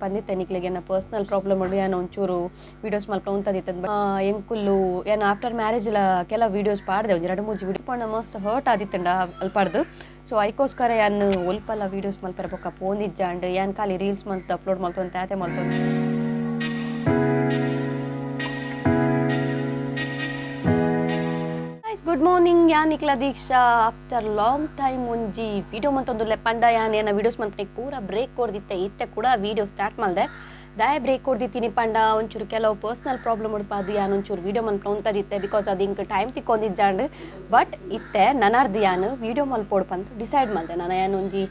ಪಂದಿತ್ತೆ ನಿಕ್ಲೆಗ್ ಎನ್ನ personal problem ಉಂಡು, ಯಾನ್ ಒಂಚೂರು ವೀಡಿಯೋಸ್ ಮಲ್ಪ ಉಂತದಿತ್ತದ. ಎಂಕುಲು ಯಾನ್ ಆಫ್ಟರ್ ಮ್ಯಾರೇಜ್ ಲ ಕೆಲವು ವೀಡಿಯೋಸ್ ಪಾಡ್ದೆ, ಒಂಜಿ ರಡ್ಡ್ ಮೂಜಿ ವೀಡಿಯೋಸ್ ಪಂಡ ಮಸ್ತ್ ಹರ್ಟ್ ಆದಿತ್ತಂಡ ಅಲ್ಪಾಡ್ದು. ಸೊ ಐಕೋಸ್ಕರ ಯಾನ್ ಒಲ್ಪಲ ವೀಡಿಯೋಸ್ ಮಲ್ಪರೆ ಬೊಕ್ಕ ಪೋಂದಿಜ್ಜಾಂಡ್. ಯಾನ್ ಖಾಲಿ ರೀಲ್ಸ್ ಮಲ್ತ್ ಅಪ್ಲೋಡ್ ಮಲ್ತೊಂದು ಆತೆ ಮಲ್ತೊಂದು. ಗುಡ್ ಮಾರ್ನಿಂಗ್, ಯಾನ್ ನಿಕ್ಲ ದೀಕ್ಷಾ. ಆಫ್ಟರ್ ಲಾಂಗ್ ಟೈಮ್ ಒಂಜಿ ವಿಡಿಯೋ ಮಂತೊಂದುಲ್ಲೆ ಪಂಡ ಯಾನ್ ಎನ್ನ ವೀಡಿಯೋಸ್ ಮಲ್ಪನೆಗ್ ಪೂರ ಬ್ರೇಕ್ ಕೊರ್ದಿತ್ತೆ. ಇತ್ತೆ ಕೂಡ ವೀಡಿಯೋ ಸ್ಟಾರ್ಟ್ ಮಲ್ದೆ. ದಾಯ ಬ್ರೇಕ್ ಕೊರ್ದಿತ್ತೀನಿ ಪಂಡ ಒಂಚೂರು ಕೆಲವು ಪರ್ಸನಲ್ ಪ್ರಾಬ್ಲಮ್ ಉಡ್ಪಾದು ಯಾನ್ ಒಂಚೂರು ವೀಡಿಯೋ ಮಲ್ಪನ ಉಂತದಿತ್ತೆ, because ಅದು ಇಂಕ್ ಟೈಮ್ ತಿಕ್ಕೊಂದಿಜ್ಜಾಂಡ್. ಬಟ್ ಇತ್ತೆ ನನರ್ದು ಯಾನ್ ವೀಡಿಯೋ ಮಲ್ಪೋಡು ಪಂದ್ ಡಿಸೈಡ್ ಮಲ್ದೆ. ನಾನು ಯಾನ್ ಒಂಜಿ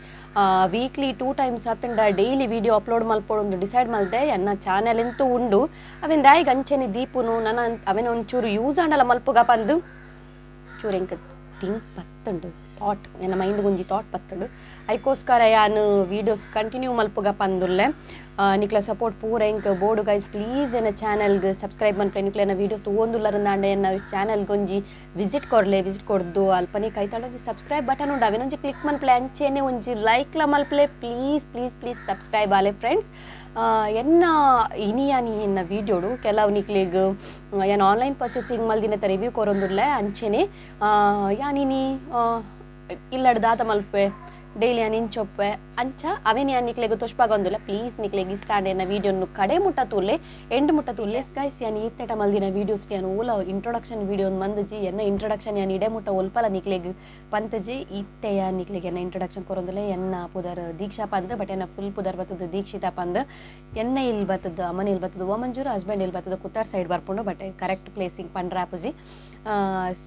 ವೀಕ್ಲಿ 2 ಟೈಮ್ಸ್ ಅತ್ತಂಡ ಡೈಲಿ ವೀಡಿಯೋ ಅಪ್ಲೋಡ್ ಮಲ್ಪೋಡು ಅಂದ್ ಡಿಸೈಡ್ ಮಲ್ದೆ. ಎನ್ನ ಚಾನೆಲ್ ಎಂತೂ ಉಂಡು, ಅವೆನ್ ದಾಯಿಗ್ ಅಂಚೆನೆ ದೀಪುನು ನನ ಅವೆನ್ ಒಂಚೂರು ಯೂಸ್ ಆಂಡಲ ಮಲ್ಪುಗ ಪಂದು ಚೂರು ಎಂಕ್ ಥಿಂಕ್ ಪತ್ತುಂಡು, ಥಾಟ್ ಎನ್ನ ಮೈಂಡ್ ಒಂಜಿ ಥಾಟ್ ಪತ್ತುಂಡು. ಐಕೋಸ್ಕರ ಯಾನ್ ವೀಡಿಯೋಸ್ ಕಂಟಿನ್ಯೂ ಮಲ್ಪುಗ ಪಂದುಲ್ಲೆ. ನಿಕ್ಲ ಸಪೋರ್ಟ್ ಪೂರ ಎಂಕ್ ಬೋಡು ಗೈಸ್. ಪ್ಲೀಸ್ ಎನ್ನ ಚಾನೆಲ್ಗ್ ಸಬ್ಸ್ಕ್ರೈಬ್ ಮನ್ಪಲೆ. ನಿಕ್ಲ ಎನ್ನ ವೀಡಿಯೋಸ್ ತೂವೊಂದುಲ್ಲರಂದಾಂಡ ಎನ್ನ ಚಾನೆಲ್ಗೆ ಒಂಜಿ ವಿಸಿಟ್ ಕೊರ್ಲೆ. ವಿಸಿಟ್ ಕೊರ್ದು ಅಲ್ಪನೆ ಕೈತಾಳ ಒಂಜಿ ಸಬ್ಸ್ಕ್ರೈಬ್ ಬಟನ್ ಉಂಡು, ಅವೆನೊಂಜಿ ಕ್ಲಿಕ್ ಮನ್ಪಲೆ, ಅಂಚೆನೆ ಒಂಜಿ ಲೈಕ್ಲ ಮಲ್ಪಲೆ. Please please please subscribe Aale friends. ಎನ್ನ ಇನಿಯಾನಿ ಎನ್ನ ವೀಡಿಯೋಡು ಕೆಲವು ನಿಕ್ಲೆಗ್ ಯಾನ್ ಆನ್ಲೈನ್ ಪರ್ಚೇಸಿಂಗ್ ಮಲ್ದಿನತ ರಿವ್ಯೂ ಕೊರೊಂದುಲ್ಲೆ. ಅಂಚೆನೆ ಯಾನಿನಿ ಇಲ್ಲಡ್ ದಾದ ಮಲ್ಪೆ ಡೈಲಿ ಯಾನ್ ಇಂಚೊಪ್ಪೆ ಅಂಚ ಅವೇನು ಯಾನ್ ನಿಕ್ಲೆಗ್ ತೋಜ್ಪಾಗೊಂದುಲ್ಲ. ಪ್ಲೀಸ್ ನಿಕ್ಲೆಗ್ ಇಷ್ಟ ಆಂಡ ಎನ್ನ ವೀಡಿಯೋನು ಕಡೆ ಮುಟ್ಟ ತೂಲೆ, ಎಂಡ್ ಮುಟ್ಟ ತೂಲೆ. ಗೈಸ್, ಯಾನ್ ಈತ್ನೆಟ ಮಲ್ದಿನ ವೀಡಿಯೋಸ್ ಯಾನ್ ಓಲ ಇಂಟ್ರೊಡಕ್ಷನ್ ವೀಡಿಯೋ ಮಂದಜಿ. ಎನ್ನ ಇಂಟ್ರೊಡಕ್ಷನ್ ಯಾನ್ ಇಡೆ ಮುಟ್ಟ ಒಲ್ಪಲ ನಿಕ್ಲೆಗ್ ಪಂತಜಿ. ಇತ್ತೆ ಯಾನ್ ನಿಕ್ಲೆಗ್ ಎನ್ನ ಇಂಟ್ರೊಡಕ್ಷನ್ ಕೊರೊಂದುಲ್ಲೆ. ಎನ್ನ ಪುದರ್ ದೀಕ್ಷಾ ಪಂದ್, ಬಟ್ ಎನ್ನ ಫುಲ್ ಪುದರ್ ಬತ್ತದ ದೀಕ್ಷಿತಾ ಪಂದ್. ಎನ್ನ ಇಲ್ ಬತ್ತದ ಅಮ್ಮನ ಇಲ್ ಬತ್ತದ ಓಮಂಜೂರು, ಹಸ್ಬೆಂಡ್ ಇಲ್ ಬತ್ತದ ಕುತ್ತಾರ್ ಸೈಡ್ ಬರ್ಪುಂಡು, ಬಟ್ ಕರೆಕ್ಟ್ ಪ್ಲೇಸಿಂಗ್ ಪಂಡ್ರ ಆಪುಜಿ.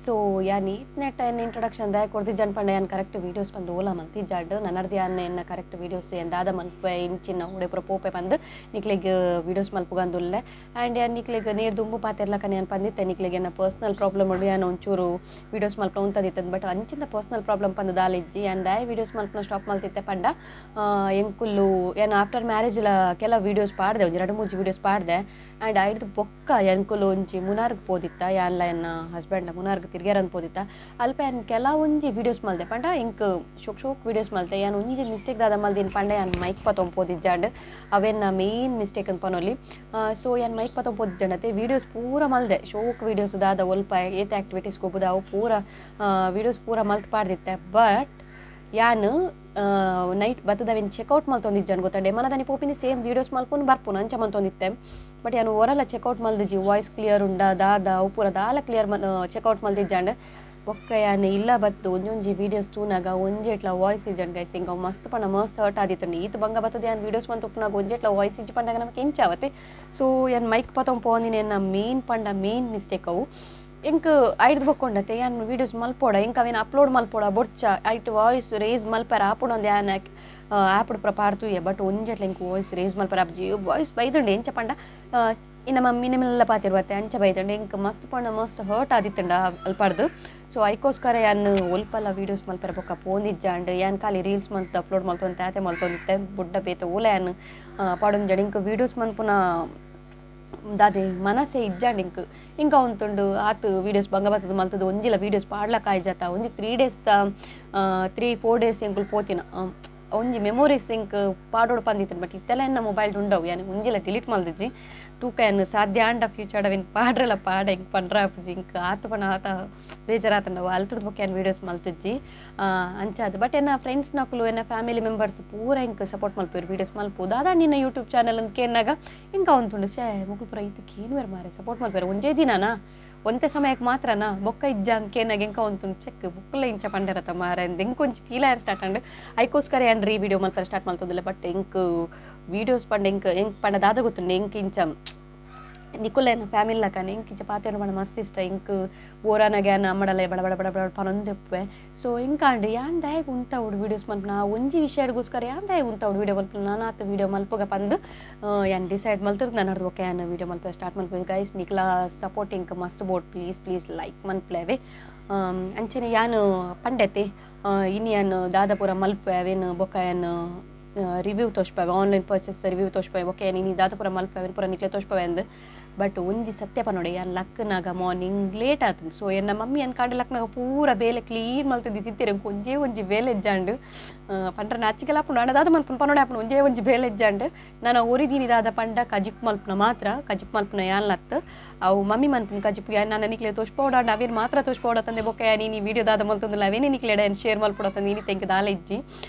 ಸೊ ಯಾನ್ ಈತ್ನೆಟ ಎನ್ನ ಇಂಟ್ರೊಡಕ್ಷನ್ ದಾಯ ಕೊರ್ದಿಜ್ಜನ್ ಪಂಡ ಯಾನ್ ಕರೆಕ್ಟ್ ವೀಡಿಯೋಸ್ ಪಂದ್ ಓಲ ಮಲ್ತಿಜ್ಜಾಂಡ್. ನನರ್ದು ಯಾನ್ ಎನ್ನ ಕರೆಕ್ಟ್ ವೀಡಿಯೋಸ್ ಯಾನ್ ದಾದ ಮಲ್ಪೆ ಇಂಚಿನ ಉಡೆಪುರ ಪೋಪೆ ಪಂದ್ ನಿಕ್ಲೆಗ್ ವೀಡಿಯೋಸ್ ಮಲ್ಪುಗಂದುಲ್ಲೆ. ಆ್ಯಂಡ್ ಯಾನ್ ನಿಕ್ಲೆಗ್ ನೇರ್ ದುಂಬು ಪಾತೆರ್ಲಕನೆ ಯಾನ್ ಪಂದಿತ್ತೆ ನಿಕ್ಲೆಗ್ ಎನ್ನ ಪರ್ಸನಲ್ ಪ್ರಾಬ್ಲಮ್ ಉಂಡು, ಯಾನ್ ಒಂಚೂರು ವೀಡಿಯೋಸ್ ಮಲ್ಪನ ಉಂತದಿತ್ತದ. ಬಟ್ ಅಂಚಿನ ಪರ್ಸನಲ್ ಪ್ರಾಬ್ಲಮ್ ಪಂದ್ ದಾಲ ಇಜ್ಜಿ. ಯಾನ್ ದಾಯ ವೀಡಿಯೋಸ್ ಮಲ್ಪನ ಸ್ಟಾಪ್ ಮಲ್ತಿತ್ತೆ ಪಂಡ ಎಂಕುಲು ಯಾನ್ ಆಫ್ಟರ್ ಮ್ಯಾರೇಜ್ ಲ ಕೆಲವು ವೀಡಿಯೋಸ್ ಪಾಡ್ದೆ, ಒಂಜಿ ರಡ್ಡ್ ಮೂಜಿ ವೀಡಿಯೋಸ್ ಪಾಡ್ದೆ. ಆ್ಯಂಡ್ ಐಡ್ದ್ ಬೊಕ್ಕ ಎಂಕುಲು ಒಂಜಿ ಮುನಾರ್ಗ್ ಪೋದಿತ್ತ, ಯಾನ್ಲ ಎನ್ನ ಹಸ್ಬೆಂಡ್ಲ ಮುನಾರ್ಗ್ ತಿರ್ಗ್ಯಾರಂದ್ ಪೋದಿತ್ತ. ಅಲ್ಪ ಯಾನ್ ಕೆಲವೊಂಜಿ ವೀಡಿಯೋಸ್ ಮಲ್ದೆ ಪಂಡ ಎಂಕ್ ಶೋಕ್ ಶೋಕ್ ವೀಡಿಯೋಸ್ ಮಲ್ತೆ. ಯಾನ್ ಒಂಜಿ ಮಿಸ್ಟೇಕ್ ದಾದ ಮಲ್ದಿನ ಪಂಡ ಯಾನ್ ಮೈಕ್ ಪತೊಂದು ಪೋದಿಜ್ಜಾಂಡ್. ಅವೆನ್ನ ಮೇನ್ ಮಿಸ್ಟೇಕ್ ಅಂತ ಪನೊಲಿ. ಸೊ ಯಾನ್ ಮೈಕ್ ಪತೊಂದು ಪೋದಿಜ್ಜಾಂಡ್ ಅತ್ತೆ ವೀಡಿಯೋಸ್ ಪೂರ ಮಲ್ದೆ, ಶೋಕ್ ವೀಡಿಯೋಸ್ ದಾದ ಒಲ್ಪ ಏತ್ ಆಕ್ಟಿವಿಟೀಸ್ ಗೊಬ್ಬುದ ಅವು ಪೂರ ವೀಡಿಯೋಸ್ ಪೂರ ಮಲ್ತ್ ಪಾಡ್ದಿತ್ತೆ. ಬಟ್ ಯಾನ್ ನೈಟ್ ಬತ್ತದ ಅವೆನ್ ಚೆಕ್ಔಟ್ ಮಲ್ತೊಂದಿಜ್ಜಾಂಡ್ ಗೊತ್ತಾ. ಡೆಮನದಾನಿ ಪೋಪಿನಿ ಸೇಮ್ ವೀಡಿಯೋಸ್ ಮಲ್ಪುನು ಬರ್ಪುನು ಅಂಚ ಮಲ್ತೊಂದಿತ್ತೆ. ಬಟ್ ಯಾನ್ ಓರಲ ಚೆಕ್ಔಟ್ ಮಲ್ದಿಜಿ, ವಾಯ್ಸ್ ಕ್ಲಿಯರ್ ಉಂಡ ದಾದ ಅವು ಪೂರ ದಾಲ ಕ್ಲಿಯರ್ ಚೆಕ್ಔಟ್ ಮಲ್ದಿಜ್ಜಾಂಡ್. ಬೊಕ್ಕ ಯಾನ್ ಇಲ್ಲ ಬತ್ತು ಒಂಜೊಂಜಿ ವೀಡಿಯೋಸ್ ತೂನಾಗ ಒಂಜೆಟ್ಲ ವಾಯ್ಸ್ ಇಜ್ಜಂಡ್ ಗೈಸ್. ಹಿಂಗ ಮಸ್ತ್ ಪಂಡ ಮಸ್ತ್ ಹರ್ಟ್ ಆದಿತ್ತಂಡು. ಈತ್ ಬಂಗ ಬತ್ತದ ಯಾನ್ ವೀಡಿಯೋಸ್ ಮಂತ್ ಉಪ್ಪುನಾಗ ಒಂಜೆಟ್ಲ ವಾಯ್ಸ್ ಇಜ್ಜಿ ಪಂಡಾಗ ನಮಕ್ ಎಂಚಾವತ್ತೆ. ಸೊ ಯಾನ್ ಮೈಕ್ ಪತೊಂದು ಪೋಂದಿನ ಎನ್ನ ಮೇನ್ ಪಂಡ ಮೇನ್ ಮಿಸ್ಟೇಕ್ ಅವು. ಎಂಕ್ ಐಡ್ದ್ ಬೊಕ್ಕೊಂಡತ್ತೆ ಯಾನ್ ವೀಡಿಯೋಸ್ ಮಲ್ಪೋಡ, ಎಂಕ್ ಅವೇನು ಅಪ್ಲೋಡ್ ಮಲ್ಪೋಡ ಬೊಡ್ಚ, ಐಟ್ ವಾಯ್ಸ್ ರೇಸ್ ಮಲ್ಪರ ಆಪುಂಡು ಯಾನ್ ಆ್ಯಪ್ ಪೂರ ಪಾಡ್ತುಯೆ. ಬಟ್ ಒಂಜೆಟ್ಲ ಎಂಕ್ ವಾಯ್ಸ್ ರೇಸ್ ಮಲ್ಪರ ಆಪುಜಿ. ವಾಯ್ಸ್ ಬೈದುಂಡು ಎಂಚ ಪಂಡ ಇನ್ನ ಮಮ್ಮಿ ಮೆಲ್ಲ ಪಾತೆರ್ವತ್ತೆ ಅಂಚ ಬೈದುಂಡು. ಎಂಕ್ ಮಸ್ತ್ ಪಂಡ ಮಸ್ತ್ ಹರ್ಟ್ ಆದಿತ್ತಂಡ ಅಲ್ಪಾಡ್ದು. ಸೊ ಐಕೋಸ್ಕರ ಯಾನ್ ಒಲ್ಪಲ ವೀಡಿಯೋಸ್ ಮಲ್ಪರ ಬೊಕ್ಕ ಪೋಂದಿಜ್ಜಾಂಡ್. ಯಾನ್ ಖಾಲಿ ರೀಲ್ಸ್ ಮಲ್ತ್ ಅಪ್ಲೋಡ್ ಮಲ್ತೊಂದು ಆತೆ ಮಲ್ತೊಂದಿತ್ತೆ. ಬುಡ್ಡ ಬೇತೆ ಓಲ ಯಾನ್ ಪಾಡೊಂಜಾಂಡ್. ಎಂಕ್ ವೀಡಿಯೋಸ್ ಮನ್ಪುನ ದಾದೆ ಮನಸ್ಸೇ ಇಜ್ಜಾಂಡ್. ಇಂಕ್ ಇಂಕ ಉಂತುಂಡು ಆತ್ ವೀಡಿಯೋಸ್ ಬಂಗ ಬತ್ತದ ಮಲ್ತದ ಒಂಜಿಲ ವೀಡಿಯೋಸ್ ಪಾಡ್ಲಕ್ಕ ಆಯ್ಜಾತ. ಒಂಜಿ 3 ಡೇಸ್ 3-4 ಡೇಸ್ ಎಂಕುಲು ಪೋತಿನ ಒಂಜಿ ಮೆಮೊರೀಸ್ ಇಂಕ್ ಪಾಡೋಡು ಪಂದಿತ್ತಂಡ್. ಬಟ್ ಇತ್ತೆಲ್ಲ ಎನ್ನ ಮೊಬೈಲ್ ಉಂಡವು, ಯಾನ್ ಒಂಜಿಲ ಡಿಲೀಟ್ ಮಲ್ದಿಜ್ಜಿ. ತೂಕ ಯಾನ್ ಸಾಧ್ಯ ಆಂಡ ಫ್ಯೂಚರ್ಡ್ ಅವೆನ್ ಪಾಡ್ರಲ ಪಾಡ ಇಂಕ್ ಪಂಡ್ರ ಆಪುಜಿ. ಇಂಕ್ ಆತ್ ಪಂಡ ಆತ ಬೇಜಾರಾತಂಡವು. ಅಲ್ತುಡ್ದು ಬೊಕ್ಕ ಯಾನ್ ವೀಡಿಯೋಸ್ ಮಲ್ತಿಜ್ಜಿ ಅಂಚಾದ್. ಬಟ್ ಎನ್ನ ಫ್ರೆಂಡ್ಸ್ ನಕುಲು ಎನ್ನ ಫ್ಯಾಮಿಲಿ ಮೆಂಬರ್ಸ್ ಪೂರ ಇಂಕ್ ಸಪೋರ್ಟ್ ಮಲ್ಪುವೆರ್, ವೀಡಿಯೋಸ್ ಮಲ್ಪು ದಾದಾ ನಿನ್ನ ಯೂಟ್ಯೂಬ್ ಚಾನೆಲ್ ಅಂತ ಕೇನ್ನಾಗ ಇಂಕ ಉಂತುಂಡು ಛೇ ಮೊಕುಲು ಪೂರ ಈತ್ ಕೇನುವೆರ್ ಮಾರೆ, ಸಪೋರ್ಟ್ ಮಲ್ಪುವೆರ್. ಒಂಜೇ ದಿನನಾ ಒಂತೆ ಸಮಯಕ್ಕೆ ಮಾತ್ರನಾ ಬೊಕ್ಕ ಇಜ್ಜ ಅಂತ ಕೇನಾಗ ಎಂಕ ಉಂತುಂಡು ಚೆಕ್ ಬುಕ್ಕುಲ ಇಂಚ ಪಂಡೆರತ ಮಾರೆ ಅಂದ್ ಎಂಕ್ ಒಂಜಿ ಫೀಲ್ ಆಯರ್ ಸ್ಟಾರ್ಟ್ ಆಂಡ್. ಐಕೋಸ್ಕರ ಯಾನ್ ರೀ ವೀಡಿಯೋ ಮಲ್ಪರೆ ಸ್ಟಾರ್ಟ್ ಮಲ್ತೊಂದುಲ್ಲೆ. ಬಟ್ ಎಂಕ್ ವೀಡಿಯೋಸ್ ಪಂಡ ಎಂಕ್ ಎಂಕ್ ಪಂಡ ದಾದ ಗೊತ್ತುಂಡು, ಎಂಕ್ ಇಂಚ ನಿಕುಲೆನ ಫ್ಯಾಮಿಲಿ ಲಕನೆ ಎಂಕ್ ಇಂಚ ಪಾತೆರ ಪಂಡ ಮಸ್ತ್ ಇಷ್ಟ. ಎಂಕ್ ಬೋರಾನಾಗ ಯಾನ್ ಅಮ್ಮಡಲೆ ಬಡ ಬಡ ಬಡ ಬಡ ಪನೊಂದು ಇಪ್ಪುವೆ. ಸೊ ಎಂಕಾಂಡ್ ಯಾನ್ ದಾಯೆಗ್ ಉಂತಾವೊಡು ವೀಡಿಯೋಸ್ ಮಲ್ಪುನ, ಆ ಒಂಜಿ ವಿಷಯಗೋಸ್ಕರ ಯಾನ್ ದಾಯೆಗ್ ಉಂತಾವೊಡು ವೀಡಿಯೋ ಮಲ್ಪುನ, ನಾನಾತ್ ವೀಡಿಯೋ ಮಲ್ಪುಗ ಪಂದ್ ಯಾನ್ ಡಿಸೈಡ್ ಮಲ್ತಿರ್ದು. ನಾನು ಬೊಕ್ಕ ಯಾನ್ ವೀಡಿಯೋ ಮಲ್ಪರೆ ಸ್ಟಾರ್ಟ್ ಮಲ್ಪುವೆ. ಗೈಸ್, ನಿಕ್ಲ ಸಪೋರ್ಟ್ ಎಂಕ್ ಮಸ್ತ್ ಬೋಡ್, ಪ್ಲೀಸ್ ಪ್ಲೀಸ್ ಲೈಕ್ ಮನ್ಪುಲೆವೆ. ಅಂಚನೆ ಯಾನ್ ಪಂಡೆತೆ ಇನಿ ಯಾನ್ ದಾದ ಪೂರ ಮಲ್ಪುವೆ ಅವೇನು ಬೊಕ್ಕ ಯಾನ್ Review ತೋಜ್ಪಾವೆ, online purchase review ತೋಜ್ಪಾವೆ. Okay, ನೀನು ದಾದ ಪೂರ ಮಲ್ಪವೆ ಪೂರ ನಿಕ್ಲೆ ತೋಜ್ಪಾವೆ ಅಂದ್. ಬಟ್ ಒಂಜಿ ಸತ್ಯ ಪನೊಡೆ, ಯಾನ್ ಲಕ್ಕನಾಗ ಮಾರ್ನಿಂಗ್ ಲೇಟ್ ಆತುಂಡು. ಸೊ ಎನ್ನ ಮಮ್ಮಿ ಅನ್ ಕಾಂಡೆ ಲಕ್ಕನಾಗ ಪೂರ ಬೇಲೆ ಕ್ಲೀನ್ ಮಲ್ತುದು ತಿತ್ತೆರ್. ಒಂಜೇ ಒಂಜಿ ಬೇಲೆ ಇಜ್ಜಾಂಡ್ ಪಂಡ್ರೆ ನಾಚಿಕೆಲ ಆಪುಂಡು. ಆಂಡ ದಾದ ಮಲ್ಪುನು ಪನೊಡೆ ಆಪುಂಡು. ಒಂಜೇ ಒಂಜಿ ಬೇಲೆ ಇಜ್ಜಾಂಡ್. ನನ ಒರಿದೀನಿ ದಾದ ಪಂಡ ಕಜಿಪ್ ಮಲ್ಪುನ ಮಾತ್ರ. ಕಜಿಪ್ ಮಲ್ಪುನ ಯಾನ್ಲತ್, ಅವು ಮಮ್ಮಿ ಮನ್ಪುನ ಕಜಿಪು. ಯಾನ್ ನನ ನಿಕ್ಲೆ ತೋಜ್ಪೋಡ ಅವೇನು ಮಾತ್ರ ತೋಜ್ಪೋಡತ್ತಂದೆ ಬೊಕ್ಕ ಯಾನ್ ಇನಿ ವೀಡಿಯೋ ದಾದ ಮಲ್ತೊಂದುಲ್ಲ ಅವೇನೇ ನಿಕ್ಲೆಡ ಯಾನ್ ಶೇರ್ ಮಲ್ಪೊಡತ್ತಂದೆ ಇನಿ ತೆಂಕ್ ದಾಲ ಇಜ್ಜಿ.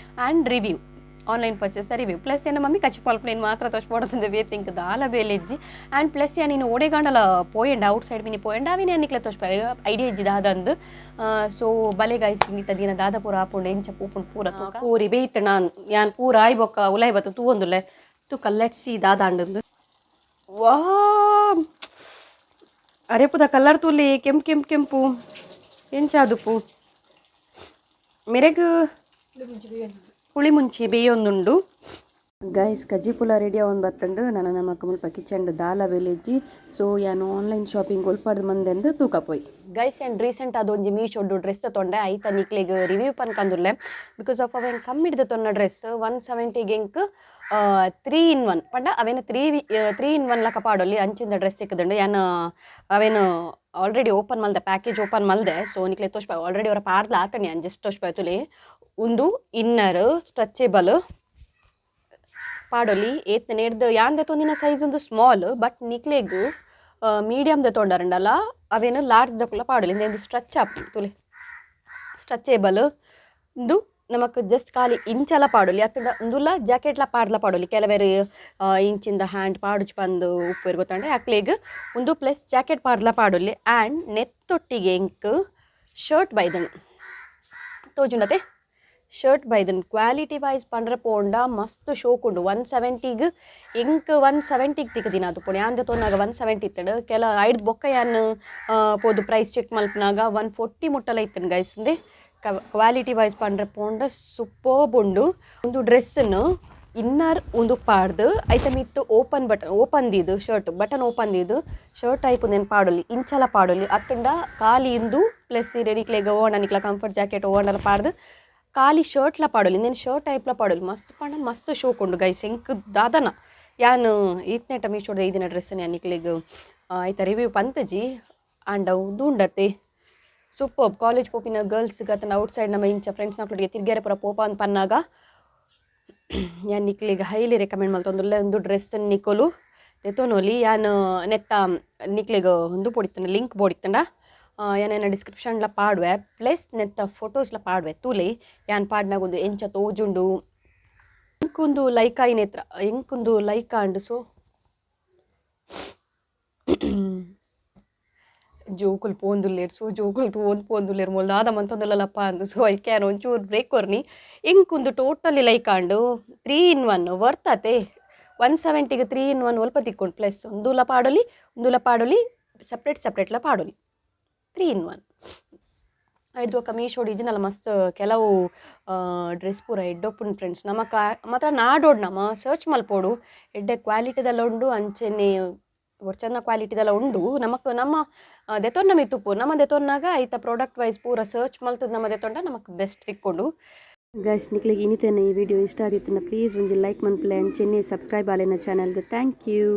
And review, online purchase review plus ಎನ್ನ ಮಮ್ಮಿ ಕಚಿಪ್ ಮಲ್ಪುನ ಮಾತ್ರ ತೋಜ್ಪೋಡತ್ತಂದೆ ಬೇತೆ ಎಂಕ್ ದಾಲ ಬೇಲೆ ಇಜ್ಜಿ. ಆ್ಯಂಡ್ ಪ್ಲಸ್ ಯಾನ್ ಇನಿ ಓಡೆಗಾಂಡಲ ಪೋಯೆಂಡ ಔಟ್ ಸೈಡ್ ಮಿನಿ ಪೋಯೆಂಡ ಅವೇನೇ ಯಾನ್ ನಿಕ್ಲೆ ತೋಜ್ಪಾವೆ, ಐಡಿಯಾ ಇಜ್ಜಿ ದಾದಂದ್. ಸೊ ಬಲೆ ಗೈಸ್, ಇನ್ನಿತ ದಿನ ದಾದ ಪೂರ ಆಪುಂಡು, ಎಂಚ ಪೋಪುಂಡು ಪೂರ ತೂಕ. ಪೂರಿ ಬೇಯ್ತಣ ಯಾನ್ ಪೂರ ಆಯ್ ಬೊಕ್ಕ ಉಲಾಯ್ ಬತ್ತು ತೂವೊಂದುಲ್ಲೆ. ತೂಕ, let's see ದಾದಾಂಡಂದು. ವಾ, ಅರೆಪುದ ಕಲರ್ ತೂಲೆ, ಕೆಂಪು ಕೆಂಪು ಕೆಂಪು ಎಂಚಾದುಪ್ಪು. ಮೆರೆಗ್ ಪುಳಿ ಮುಂಚಿ ಬೇಯೊಂದುಂಡು ಗೈಸ್. ಕಜಿಪುಲ ರೆಡಿ ಆವೊಂದು ಬತ್ತುಂಡು. ನನ ನಮಕ್ ಮುಲ್ಪ ಕಿಚನ್ಡ್ ದಾಲ ಬೇಲೆ ಇಜ್ಜಿ. ಸೊ ಯಾನ್ ಆನ್ಲೈನ್ ಶಾಪಿಂಗ್ ಒಲ್ಪಡ್ದ್ ಮಂದೆಂದು ತೂಕ ಪೋಯಿ guys. And recent ಅದು ಒಂಜಿ ಮೀಶೋಡ್ ಡ್ರೆಸ್ ತೊಂಡೆ, ಐತ ನಿಕ್ಲೆಗ್ ರಿವ್ಯೂ ಪನ್ಕಂದುಲ್ಲೆ. Because of ಅವೇನ್ ಕಮ್ಮಿಡ್ದು ತೊನ್ನ ಡ್ರೆಸ್, 170ಗೆ ಎಂಕ್ 3 ಇನ್ 1 ಪಂಡ ಅವೇನು 3 ಇನ್ 1 ಲಕ ಪಾಡೊಲಿ ಅಂಚಿಂದ ಡ್ರೆಸ್ ಸಿಕ್ಕುದುಂಡು. ಯಾನ್ ಅವೇನು ಆಲ್ರೆಡಿ ಓಪನ್ ಮಲ್ದೆ, ಪ್ಯಾಕೇಜ್ ಓಪನ್ ಮಲ್ದೆ. ಸೊ ನಿಕ್ಲೆ ತೋಜ್ಪ, ಆಲ್ರೆಡಿ ಅವರ ಪಾಡ್ಲ ಆತಣಿ, ಯಾನ್ ಜಸ್ಟ್ ತೋಜ್ಪ ತುಲೆ. ಉಂದು ಇನ್ನರ್ ಸ್ಟ್ರೆಚೇಬಲ್ ಪಾಡೊಲಿ. ಏತ್ ನೇಡ್ದು ಯಾನ್ ದೆತೊಂದಿನ ಸೈಜ್ ಒಂದು ಸ್ಮಾಲ್, ಬಟ್ ನಿಕ್ಲೆಗ್ ಮೀಡಿಯಮ್ ದೆತೊಂಡರಂಡಲ ಅವೇನು ಲಾರ್ಜ್ ದಕುಲ ಪಾಡೊಲಿ. ಇಂದು ಸ್ಟ್ರೆಚ್ ಆಪುಂಡು ತುಲೆ, ಸ್ಟ್ರೆಚೇಬಲ್. ಉಂದು ನಮಕ್ ಜಸ್ಟ್ ಖಾಲಿ ಇಂಚಲ ಪಾಡೊಲಿ, ಅತ್ತಂಡ ಉಂದುಲ ಜಾಕೆಟ್ಲ ಪಾಡ್ಲ ಪಾಡೊಲಿ. ಕೆಲವೆರ್ ಇಂಚಿಂದ ಹ್ಯಾಂಡ್ ಪಾಡುಜಿ ಪಂದ್ ಉಪ್ಪುವೆರ್ ಗೊತ್ತಂಡೆ, ಅಕ್ಲೆಗ್ ಉಂದು ಪ್ಲಸ್ ಜಾಕೆಟ್ ಪಾಡ್ಲ ಪಾಡೊಲಿ. ಆ್ಯಂಡ್ ನೆತ್ತೊಟ್ಟಿಗೆ ಎಂಕ್ ಶರ್ಟ್ ಬೈದನ್, ತೋಜುಂಡತೆ? ಶರ್ಟ್ ಬೈದನ್. ಕ್ವಾಲಿಟಿ ವೈಸ್ ಪಂಡ್ರೆ ಪೋಂಡ ಮಸ್ತ್ ಶೋಕ್ ಉಂಡು. 170ಗ್ ಎಂಕ್ 170ಗೆ ತಿಕ್ಕದಿನ ಅದು ಪೋಣೆ. ಯಾನ್ ದೆತೊನ್ನಾಗ 170 ಇತ್ತುಂಡು. ಕೆಲ ಐಡ್ದ್ ಬೊಕ್ಕ ಯಾನ್ ಪೋದು ಪ್ರೈಸ್ ಚೆಕ್ ಮಲ್ಪುನಾಗ 140 ಮುಟ್ಟಲ ಇತ್ತುಂಡು ಗೈಸ್. ಇಂದೆ ಕ್ವಾಲಿಟಿ ವೈಸ್ ಪಂಡ್ರೆ ಪೋಂಡ ಸೂಪರ್ಬ್ ಉಂಡು. ಒಂದು ಡ್ರೆಸ್ಸನ್ನು ಇನ್ನರ್ ಉಂದು ಪಾಡ್ದು ಐತ ಮಿತ್ತ್ open button open ದೀದು, shirt button open ದೀದು shirt type ಉಂದೆನ್ ಪಾಡೊಲಿ. ಇಂಚಲ ಪಾಡೊಲಿ, ಅತ್ತಂಡ ಖಾಲಿ ಇಂದು ಪ್ಲಸ್ ಇರೆ ನಿಕ್ಲೆಗ್ ಓಂಡ ನಿಕ್ಲ ಕಂಫರ್ಟ್ ಜಾಕೆಟ್ ಓಂಡಲ ಪಾಡ್ದು ಖಾಲಿ ಶರ್ಟ್ಲ ಪಾಡೊಲಿ. ಇಂದೆನ್ ಶರ್ಟ್ ಟೈಪ್ಲ ಪಾಡೊಲಿ. ಮಸ್ತ್ ಪಂಡ ಮಸ್ತ್ ಶೋಕ್ ಉಂಡು ಗೈಸ್. ಎಂಕ್ ದಾದನ ಯಾನ್ ಈತ್ನೇಟ ಮೀಶೋದ ಐದಿನ ಡ್ರೆಸ್ ಯಾನ್ ನಿಕ್ಲೆಗ್ ಐತ ರಿವ್ಯೂ ಪಂತಜಿ. ಆಂಡ ಉಂದು ಉಂಡತೆ ಸೂಪರ್. ಕಾಲೇಜ್ ಪೋಪಿನ ಗರ್ಲ್ಸ್ ಅತ್ತಂಡ ಔಟ್ ಸೈಡ್ ನಮ್ಮ ಇಂಚ ಫ್ರೆಂಡ್ಸ್ ನಕ್ಲೊಟ್ಟಿಗೆ ತಿರ್ಗ್ಯಾರೆ ಪೂರ ಪೋಪ ಅಂದ್ ಪನ್ನಾಗ ಯಾನ್ ನಿಕ್ಲೆಗ್ ಹೈಲಿ ರೆಕಮೆಂಡ್ ಮಲ್ತೊಂದುಲ್ಲೆ. ಒಂದು ಡ್ರೆಸ್ ನಿಕೋಲು ದೆತೊನೊಲಿ. ಯಾನ್ ನೆತ್ತ ನಿಕ್ಲೆಗ್ ಉಂದು ಪೋಡಿತ್ತಂಡ, ಲಿಂಕ್ ಬೋಡಿತ್ತಂಡ ಯಾನ್ ಡಿಸ್ಕ್ರಿಪ್ಷನ್ಲ ಪಾಡುವೆ, ಪ್ಲಸ್ ನೆತ್ತ ಫೋಟೋಸ್ಲ ಪಾಡುವೆ. ತೂಲೆ, ಯಾನ್ ಪಾಡ್ನಾಗ ಒಂದು ಎಂಚ ತೋಜುಂಡು. ಎಂಕೊಂದು ಲೈಕ್ ಆಯಿನೆತ್ರ ಎಂಕೊಂದು ಲೈಕ್ ಆಂಡ್. ಸೊ ಜೋಕುಲು ಪೋಂದುಲ್ಲೆರ್, ಸೊ ಜೋಕುಲು ತೂವೊಂದು ಪೋಂದುಲ್ಲೆರ್, ಮೊಲ್ ದಾದ ಮಂತೊಂದುಲ್ಲಪ್ಪ ಅಂದ್. ಸೊ ಐಕೆ ಯಾನ್ ಒಂಚೂರು ಬ್ರೇಕ್ ಕೊರ್ನಿ. ಎಂಕೊಂದು ಟೋಟಲಿ ಲೈಕ್ ಆಂಡು. 3 ಇನ್ 1 ವರ್ತ್ ಆತೆ. 170ಗೆ 3 ಇನ್ 1 ಒಲ್ಪ ತಿಕ್ಕೊಂಡು. ಪ್ಲಸ್ ಉಂದುಲ ಪಾಡೊಲಿ, ಉಂದುಲ ಪಾಡೊಲಿ, ಸಪ್ರೇಟ್ ಸಪ್ರೇಟ್ಲ ಪಾಡೊಲಿ. 3 ಇನ್ 1. ಐಡ್ದ್ ಬೊಕ್ಕ ಮೀಶೋಡ್ ಇಜಿನಲ್ಲ ಮಸ್ತ್ ಕೆಲವು ಡ್ರೆಸ್ ಪೂರ ಎಡ್ಡೊಪ್ಪುಂಡು ಫ್ರೆಂಡ್ಸ್. ನಮಕ್ ಮಾತ್ರ ನಾಡೋಡು, ನಮ ಸರ್ಚ್ ಮಲ್ಪೊಡು. ಎಡ್ಡೆ ಕ್ವಾಲಿಟಿದೆಲ್ಲ ಉಂಡು, ಅಂಚೆನೆ ಒರ್ಚನ್ನ ಕ್ವಾಲಿಟಿದೆಲ್ಲ ಉಂಡು. ನಮಕ್ ನಮ್ಮ ದೆತೊನ್ನ ಮಿತ್ತುಪ್ಪು. ನಮ ದೆತೊನ್ನಾಗ ಐತ ಪ್ರಾಡಕ್ಟ್ ವೈಸ್ ಪೂರ ಸರ್ಚ್ ಮಲ್ತದ್ ನಮ ದೆತೊಂಡ ನಮಕ್ ಬೆಸ್ಟ್ ತಿಕ್ಕೊಂಡು ಗೈಸ್. ನಿಕ್ಲೆಗ್ ಇನಿತೆನ ಈ ವಿಡಿಯೋ ಇಷ್ಟ ಆದಿತ್ತಂಡ ಪ್ಲೀಸ್ ಒಂಜಿ ಲೈಕ್ ಮನ್ಪುಲೆ, ಅಂಚೆನೆ ಸಬ್ಸ್ಕ್ರೈಬ್ ಆಲೆನ ಚಾನಲ್ಗೆ. Thank you.